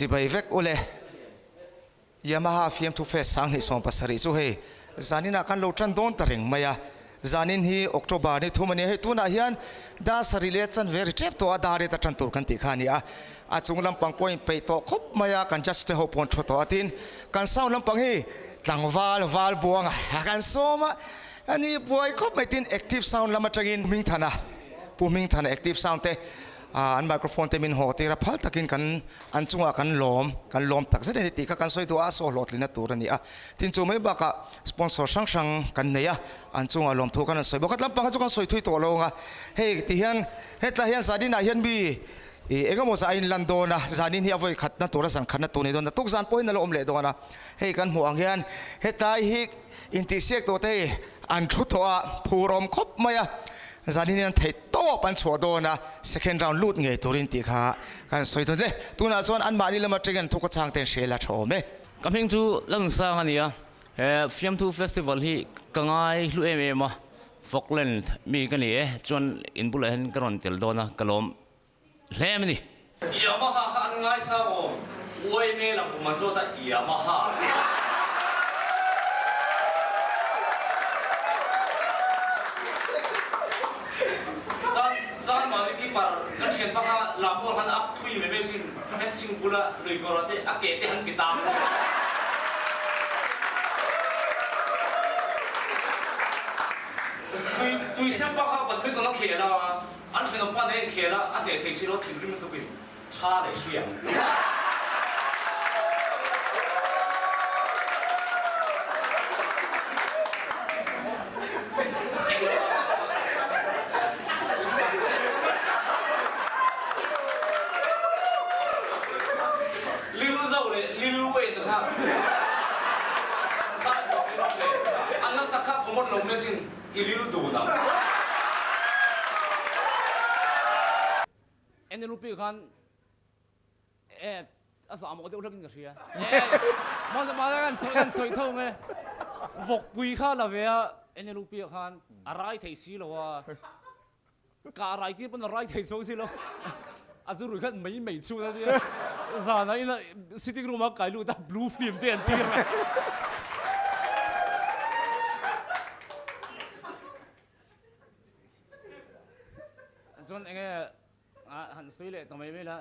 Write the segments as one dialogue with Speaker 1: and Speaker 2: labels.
Speaker 1: Chibai vek ule. Yamaha fiamthu fest 2017 chu hei zaninah kan lo tan dawn ta reng mai a. Zanin hi October ni thum a nia, hei tunah hian dar sarih leh chanve ri tep tawh a, dar riat a tan tur kan tih kha a ni a. A chung lampang pawh a inpeih tawh khawp mai a, kan judge te ho pawh an thu tawh a, tin kan sound lampang hi tlangval val buang a kan sawm a, a ni buai khawp mai tin active sound lam atangin Hmingthana, Pu Hmingthana active sound te an microphone te min haw tir a, phal takin kan an chungah kan lawm, kan lawm tak zet a ni tih kha kan sawi duh a, a saw hlawhtlinna tur a ni a. Tin chu mai bakah sponsor hrang hrang kan nei a, an chungah lawmthu kan rawn sawi bawk a, tlampang kha chu kan sawi thui tawh lo ang a, hei ti hian hetlai hian zaninah hian mi ih eng emaw zah a inlan dawn a, zanin hi a vawi khatna tur a zan khatna tur a ni dawn a, tuk zan pawhin a lo awm leh dawn a, hei kan hmuh ang hian hetlai hi intihsiak tawh te hei an thu tawh a, phur awm khawp mai a, zanin hian theih tawp an chhuah dawn a, second round lut ngei turin tih kha kan sawi dawn hle. Tunah chuan anmahni lama tengin an thu khawchang te an hria ila tha awm e.
Speaker 2: Ka hming chu Lalnunsang a ni a, he Fiamthu Festival hi ka ngai hlu em em a, Falkland mi ka ni e, chuan in bulah hian ka rawn tel dawn a, ka lawm hle em a ni. Yamaha kha an ngaisang awm, YMA lam kum an zawt a, Yamaha an ti a. Chuan chuan mahni keeper kan thianpa kha lammual khan a phui mai mai sin, fencing bula lui kawr ah te a ke te han ti tang. Tui tui sempa kha badminton a khel a. An thenawm pa nen khel a, a hneh thei si lo thinrim lutukin tha leh hriam. Lil Zo leh Lil Wayne te kha zai buak i rawk le an la sak kha promote lo mai sin. I lil dun ang. NLUP khan e a zah mawh deuh hlakin ka hria. E mahse mahse kan sawi kan sawi tho nge vawkpui kha la ve a NLUP ah khan a rai thei si lo a kah rai tir pawn a rai thei chuang si lo a zu rui khan mei mei chhun a nia zan ah ina sitting room ah kai lut a blue film te an tir a. Chuan enge han sawi leh ta mai mai la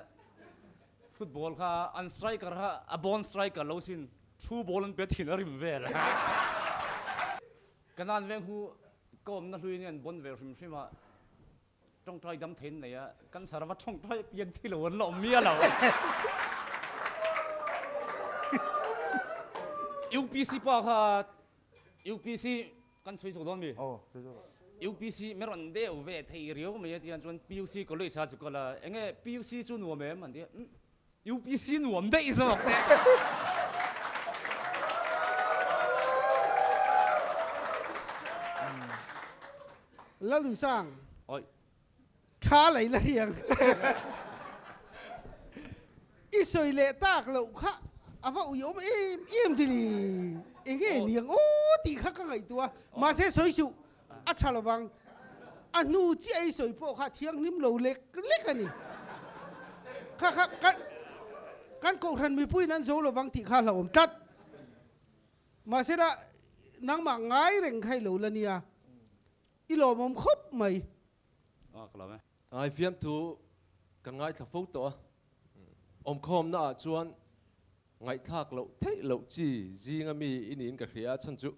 Speaker 2: football kha an striker kha a born striker lo sin through ball an pe thin a rim vel a. Kanan veng hu ka awmna hlui in an bon ve hrim hrim a. Tawngtai dam thei an nei a, cancer ava tawngtai apiang thi lo an la awm mial lo. UPC pa kha UPC kan chhui chho dawn mi? UPC me rawn deuh ve thei riau mai a tiang chuan PUC college a chu kal a, enge PUC chu nuam em an ti a, UPC nuam daih zawk teh.
Speaker 3: Lalusang. Oi. Tha lei la riang. I soi leh tak loh kha ava ui awm em em ti ni. Enge niang aw tih kha ka ngaihtuah a. Mahse sawi suh a tha lovang. A hnu chiah i sawi pawh kha thianghlim lo lek lek a ni. Kha kha kan kan kohhran mipuiin an zo lovang tih kha hlauhawm tlat. Mahsela nangmah ngai reng kha i lo la nia, i lawmawm khawp mai.
Speaker 2: Aw ka lawm e.
Speaker 4: Ai fiamthu kan ngaithla fo tawh a, awmkhawmna ah chuan ngaihthlak loh theih loh chi zinga mi i niin ka hria a, chhan chu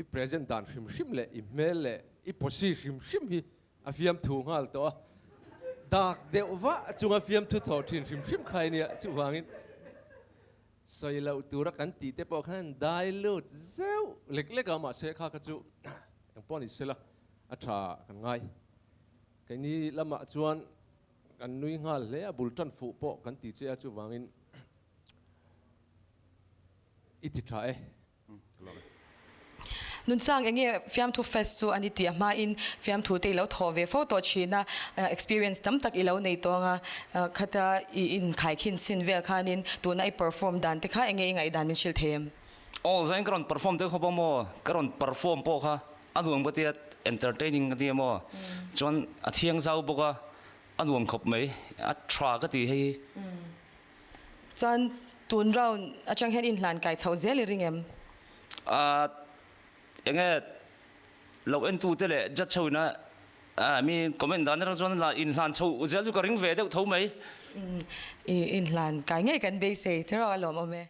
Speaker 4: i present dan hrim hrim leh i hmel leh i posi hrim hrim hi a fiamthu nghal tawh a, dak deuh vah chunga fiamthu thawh thin hrim hrim kha i nia, chuvangin sawi loh tura kan tih te pawh khan dilute zeuh lek lek a, mahse kha kha chu engpawh ni sela a tha kan ngai. Keini lamah chuan kan nui nghal hle a, bul tan fuh pawh kan ti che a, chuvangin i ti tha e.
Speaker 5: Nunchang enge fiamthu fest chu a ni tih a hmain fiamthu te i lo thawh ve fo tawh thin a, experience tam tak i lo nei tawh ang a, khata i inkhaikhin chhin vel khanin tuna i perform dan te kha enge i ngaihdan min hrilh thei em?
Speaker 2: Aw zain ka rawn perform deuh khawp a maw, ka rawn perform pawh kha a nuam ka tia entertaining ka tia maw, chuan a thiang zau bawk a, a nuam khawp mai, a tha ka ti hei hi.
Speaker 5: Chuan tun round atang hian inhlan kai chho zel i ring em?
Speaker 2: Ahh enge lo entu te leh judge ho ina mi comment dan atang chuan la inhlan chho zel chu ka ring ve deuh tho mai.
Speaker 5: I inhlan kai ngei kan beisei tiraw a lawmawm e.